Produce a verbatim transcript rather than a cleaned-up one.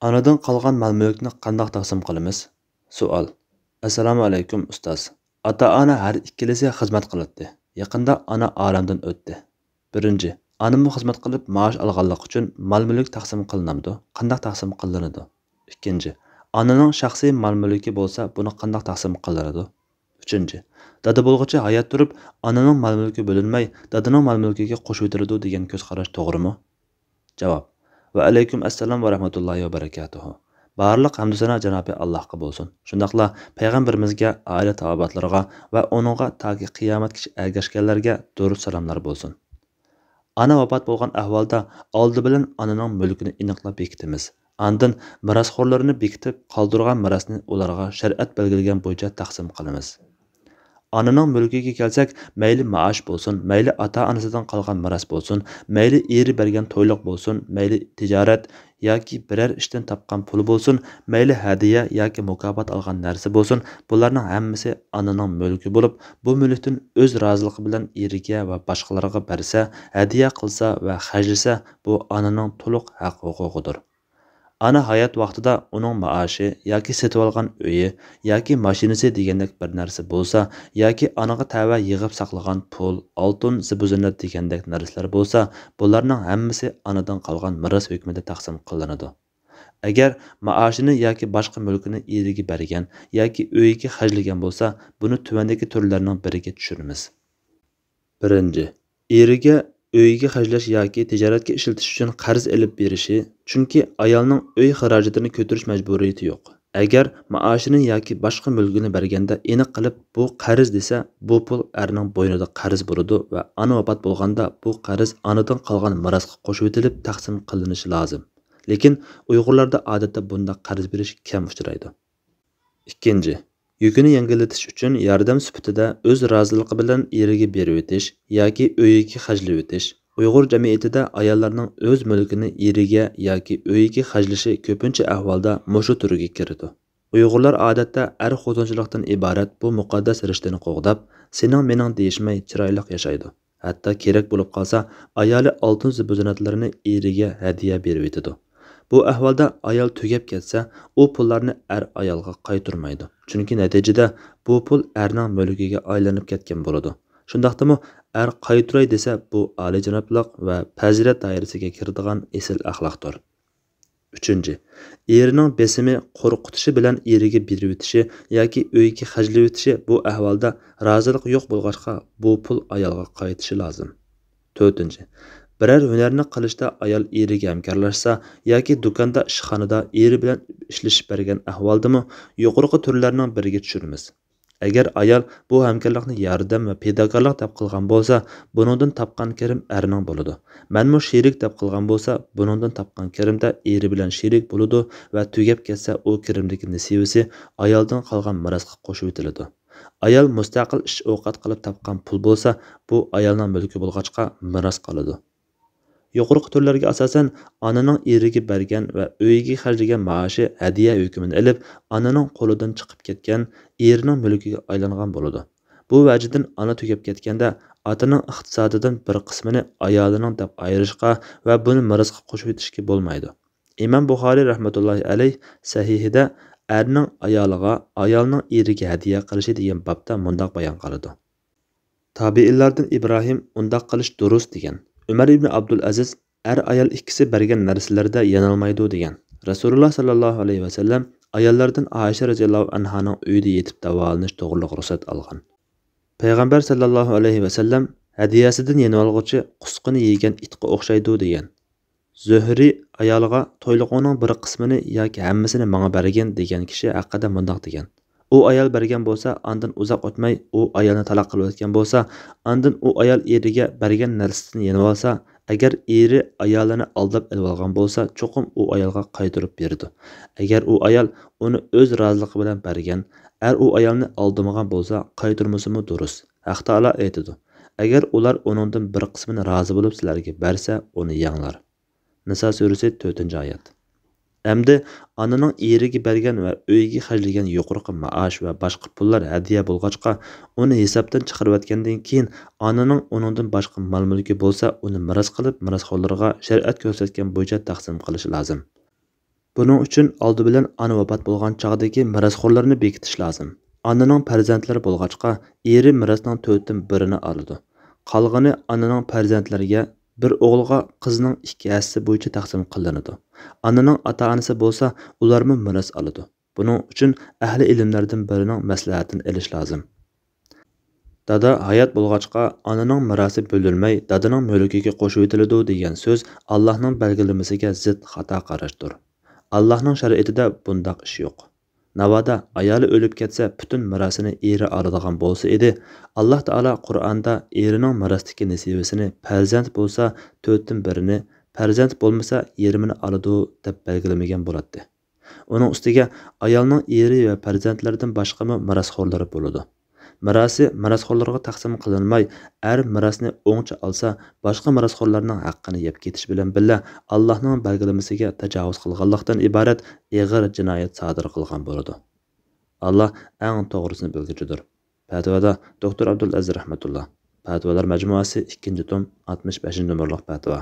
ئانىدىن قالغان مال-مۈلۈكنى قانداق تەقسىم قىلىمىز؟ سوئال. ئەسسالامۇ ئەلەيكۇم، ئۇستاز. ئاتا-ئانا ھەر ئىككىلىسى خىزمەت قىلاتتى. يېقىندا ئانا ئالەمدىن ئۆتتى. بىرىنچى، ئانىمۇ خىزمەت قىلىپ مائاش ئالغانلىقى ئۈچۈن مال-مۈلۈك تەقسىم قىلىنامدۇ؟ قانداق تەقسىم قىلىنىدۇ؟ ئىككىنچى، ئانىنىڭ شەخسىي مال-مۈلكى بولسا، بۇنى قانداق تەقسىم قىلىنىدۇ؟ ئۈچىنچى، دادا بولغۇچى ھايات تۇرۇپ، ئانىنىڭ مال-مۈلكى بۆلۈنمەي، دادىنىڭ مال-مۈلكىگە قوشۇۋېتىلىدۇ دېگەن كۆز قاراش توغرىمۇ؟ جاۋاب. ۋەئەلەيكۇم ئەسسالام ۋەرەھمەتۇللاھى ۋەبەرىكاتۇھۇ. بارلىق ھەمدۇ سانا جانابى ئاللاھقا بولسۇن. شۇنداقلا پەيغەمبىرىمىزگە، ئائىلە تاۋابىئاتلىرىغا ۋە ئۇنىڭغا تاكى قىيامەتكىچە ئەگەشكەنلەرگە دۇرۇد سالاملار بولسۇن. ئانا ۋاپات بولغان ئەھۋالدا ئالدى بىلەن ئانىنىڭ مۈلكىنى ئېنىقلاپ بېكىتىمىز. ئاندىن مىراسخورلىرىنى بېكىتىپ، قالدۇرغان مىراسنى ئۇلارغا شەرىئەت بەلگىلىگەن بويىچە تەقسىم قىلىمىز. ئانىنىڭ مۈلكىگە كەلسەك، مەيلى مائاش بولسۇن، مەيلى ئاتا-ئانىسىدىن قالغان مىراس بولسۇن، مەيلى ئېرى بەرگەن تويلۇق بولسۇن، مەيلى تىجارەت ياكى بىرەر ئىشتىن تاپقان پۇل بولسۇن، مەيلى ھەدىيە ياكى مۇكاپات ئالغان نەرسە بولسۇن، بۇلارنىڭ ھەممىسى ئانىنىڭ مۈلكى بولۇپ، بۇ مۈلۈكتىن ئۆز رازىلىقى بىلەن ئېرىگە ۋە باشقىلارغا بەرسە، ھەدىيە قىلسا ۋە خەجلىسە، بۇ ئانىنىڭ تولۇق ھەق-ھوقۇقىدۇر. ئانا ھايات ۋاقتىدا ئۇنىڭ مائاشى ياكى سېتىۋالغان ئۆيى ياكى ماشىنىسى دېگەندەك بىر نەرسە بولسا ياكى ئانىغا تەۋە يىغىپ ساقلىغان پۇل، ئالتۇن، زىبۇ-زىننەت دېگەندەك نەرسىلەر بولسا، بۇلارنىڭ ھەممىسى ئانىدىن قالغان مىراس ھۆكمىدە تەقسىم قىلىنىدۇ. ئەگەر مائاشىنى ياكى باشقا مۈلكىنى ئېرىگە بەرگەن ياكى ئۆيىگە خەجلىگەن بولسا، بۇنى تۆۋەندىكى تۈرلەرنىڭ بىرىگە چۈشۈرىمىز. بىرىنچى، ئېرىگە ئۆيىگە خەجلەش ياكى تىجارەتكە ئىشلىتىش ئۈچۈن قەرز ئېلىپ بېرىشى، چۈنكى ئايالنىڭ ئۆي خىراجىتىنى كۆتۈرۈش مەجبۇرىيىتى يوق. ئەگەر مائاشىنى ياكى باشقا مۈلكىنى بەرگەندە ئېنىق قىلىپ بۇ قەرز دېسە، بۇ پۇل ئەرنىڭ بوينىدا قەرز بولىدۇ ۋە ئانا ۋاپات بولغاندا بۇ قەرز ئانىدىن قالغان مىراسقا قوشۇۋېتىلىپ تەقسىم قىلىنىشى لازىم. لېكىن ئۇيغۇرلاردا ئادەتتە بۇنداق قەرز بېرىش كەم ئۇچرايدۇ. ئىككىنچى، يۈكىنى يەڭگىللىتىش ئۈچۈن ياردەم سۈپىتىدە ئۆز رازىلىقى بىلەن ئېرىگە بېرىۋېتىش ياكى ئۆيىگە خەجلىۋېتىش. ئۇيغۇر جەمئىيىتىدە ئاياللارنىڭ ئۆز مۈلكىنى ئېرىگە ياكى ئۆيىگە خەجلىشى كۆپىنچە ئەھۋالدا مۇشۇ تۈرگە كىرىدۇ. ئۇيغۇرلار ئادەتتە ئەر خوتۇنچىلىقتىن ئىبارەت بۇ مۇقەددەس رىشتىنى قوغداپ، سېنىڭ مېنىڭ دېيىشمەي چىرايلىق ياشايدۇ. ھەتتا كېرەك بولۇپ قالسا، ئايالى ئالتۇن زىبۇ-زىننەتلىرىنى ئېرىگە ھەدىيە بېرىۋېتىدۇ. بۇ ئەھۋالدا ئايال تۈگەپ كەتسە، ئۇ پۇللارنى ئەر ئايالغا قايتۇرمايدۇ. چۈنكى نەتىجىدە بۇ پۇل ئەرنىڭ مۈلكىگە ئايلىنىپ كەتكەن بولىدۇ. شۇنداقتىمۇ ئەر قايتۇراي دېسە، بۇ ئالىيجانابلىق ۋە پەزىلەت دائىرىسىگە كىرىدىغان ئېسىل ئەخلاقتۇر. ئۈچىنچى، ئېرىنىڭ بېسىمى، قورقۇتۇشى بىلەن ئېرىگە بېرىۋېتىشى ياكى ئۆيىگە خەجلىۋېتىشى بۇ ئەھۋالدا رازىلىق يوق بولغاچقا، بۇ پۇل ئايالغا قايتىشى لازىم. تۆتىنچى، بىرەر ھۈنەرنى قىلىشتا ئايال ئېرىگە ھەمكارلاشسا ياكى دۇكاندا، ئىشخانىدا ئېرى بىلەن ئىشلىشىپ بەرگەن ئەھۋالدىمۇ يۇقىرىقى تۈرلەرنىڭ بىرىگە چۈشۈرىمىز. ئەگەر ئايال بۇ ھەمكارلىقنى ياردەم ۋە پىداكارلىق دەپ قىلغان بولسا، بۇنىڭدىن تاپقان كىرىم ئەرنىڭ بولىدۇ. مەنمۇ شېرىك دەپ قىلغان بولسا، بۇنىڭدىن تاپقان كىرىمدە ئېرى بىلەن شېرىك بولىدۇ ۋە تۈگەپ كەتسە، ئۇ كىرىمدىكى نېسىۋىسى ئايالدىن قالغان مىراسقا قوشۇۋېتىلىدۇ. ئايال مۇستەقىل ئىش-ئوقەت قىلىپ تاپقان پۇل بولسا، بۇ ئايالنىڭ مۈلكى بولغاچقا، مىراس قالىدۇ. يۇقىرىقى تۈرلەرگە ئاساسەن، ئانىنىڭ ئېرىگە بەرگەن ۋە ئۆيىگە خەجلىگەن مائاشى ھەدىيە ھۆكمىنى ئېلىپ، ئانىنىڭ قولىدىن چىقىپ كەتكەن، ئېرىنىڭ مۈلكىگە ئايلانغان بولىدۇ. بۇ ۋەجىدىن ئانا تۈگەپ كەتكەندە، ئاتىنىڭ ئىقتىسادىدىن بىر قىسمىنى ئايالىنىڭ دەپ ئايرىشقا ۋە بۇنى مىراسقا قوشۇۋېتىشكە بولمايدۇ. ئىمام بۇخارىي رەھمەتۇللاھى ئەلەيھ سەھىھىدە ئەرنىڭ ئايالىغا، ئايالنىڭ ئېرىگە ھەدىيە قىلىشى دېگەن بابتا مۇنداق بايان قىلىدۇ. تابىئىنلاردىن ئىبراھىم ئۇنداق قىلىش دۇرۇس دېگەن. ئۆمەر ئىبنى ئابدۇلئەزىز ئەر ئايال ئىككىسى بەرگەن نەرسىلىرىدە يانالمايدۇ دېگەن. رەسۇلۇللا ساللاللاھۇ ئەلەيھى ۋەسەللەم ئاياللىرىدىن ئائىشە رەزىياللاھۇ ئەنھانىڭ ئۆيىدە يېتىپ داۋالىنىش توغرىلىق رۇخسەت ئالغان. پەيغەمبەر ساللاللاھۇ ئەلەيھى ۋەسەللەم ھەدىيەسىدىن يېنىۋالغۇچى قۇسقىنى يېگەن ئىتقا ئوخشايدۇ دېگەن. زۆھرى ئايالىغا تويلۇقۇڭنىڭ بىر قىسمىنى ياكى ھەممىسىنى ماڭا بەرگىن دېگەن كىشى ھەققىدە مۇنداق دېگەن. ئۇ ئايال بەرگەن بولسا، ئاندىن ئۇزاق ئۆتمەي ئۇ ئايالنى تالاق قىلىۋەتكەن بولسا، ئاندىن ئۇ ئايال ئېرىگە بەرگەن نەرسىسىنى يېنىۋالسا، ئەگەر ئېرى ئايالىنى ئالداپ ئېلىۋالغان بولسا، چوقۇم ئۇ ئايالغا قايتۇرۇپ بېرىدۇ. ئەگەر ئۇ ئايال ئۇنى ئۆز رازىلىقى بىلەن بەرگەن، ئەر ئۇ ئايالنى ئالدىمىغان بولسا، قايتۇرمىسىمۇ دۇرۇس. ھەق تائالا ئېيتىدۇ، ئەگەر ئۇلار ئۇنىڭدىن بىر قىسمىنى رازى بولۇپ سىلەرگە بەرسە، ئۇنى يەڭلار. نىسا سۈرىسى، تۆتىنچى ئايەت. ئەمدى ئانىنىڭ ئېرىگە بەرگەن ۋە ئۆيىگە خەجلىگەن يۇقىرىقى مائاش ۋە باشقا پۇللار ھەدىيە بولغاچقا، ئۇنى ھېسابتىن چىقىرىۋەتكەندىن كېيىن، ئانىنىڭ ئۇنىڭدىن باشقا مال-مۈلكى بولسا، ئۇنى مىراس قىلىپ، مىراسخورلىرىغا شەرىئەت كۆرسەتكەن بويىچە تەقسىم قىلىشى لازىم. بۇنىڭ ئۈچۈن ئالدى بىلەن ئانا ۋاپات بولغان چاغدىكى مىراسخورلارنى بېكىتىش لازىم. ئانىنىڭ پەرزەنتلىرى بولغاچقا، ئېرى مىراسنىڭ تۆتتىن بىرىنى ئالىدۇ. قالغىنى ئانىنىڭ پەرزەنتلىرىگە، بىر ئوغۇلغا قىزنىڭ ئىككى ھەسسىسى بويىچە تەقسىم قىلىنىدۇ. ئانىنىڭ ئاتا-ئانىسى بولسا ئۇلارمۇ مىراس ئالىدۇ. بۇنىڭ ئۈچۈن ئەھلى ئىلىملەردىن بىرىنىڭ مەسلىھەتىنى ئېلىش لازىم. دادا ھايات بولغاچقا ئانىنىڭ مىراسى بۆلۈنمەي دادىنىڭ مۈلكىگە قوشۇۋېتىلىدۇ دېگەن سۆز ئاللاھنىڭ بەلگىلىمىسىگە زىت خاتا قاراشتۇر. ئاللاھنىڭ شەرىئىتىدە بۇنداق ئىش يوق. ناۋادا ئايالى ئۆلۈپ كەتسە پۈتۈن مىراسىنى ئېرى ئالىدىغان بولسا ئىدى، ئاللاھ تائالا قۇرئاندا ئېرىنىڭ مىراستىكى نېسىۋىسىنى پەرزەنت بولسا تۆتتىن بىرىنى، پەرزەنت بولمىسا يېرىمىنى ئالىدۇ دەپ بەلگىلىمىگەن بولاتتى. ئۇنىڭ ئۈستىگە ئايالنىڭ ئېرى ۋە پەرزەنتلىرىدىن باشقىمۇ مىراسخورلىرى بولىدۇ. مىراسى مىراسخورلارغا تەقسىم قىلىنماي، ئەر مىراسنى ئوڭچە ئالسا، باشقا مىراسخورلارنىڭ ھەققىنى يەپ كېتىش بىلەن بىللە، ئاللاھنىڭ بەلگىلىمىسىگە تاجاۋۇز قىلغانلىقتىن ئىبارەت ئېغىر جىنايەت سادىر قىلغان بولىدۇ. ئاللاھ ئەڭ توغرىسىنى بىلگۈچىدۇر. پەتىۋادا دوكتور ئابدۇلئەزىز رەھمەتۇللا. پەتىۋالار مەجمۇئەسى، ئىككىنچى توم، ئاتمىش بەشىنچى نومۇرلۇق پەتىۋا.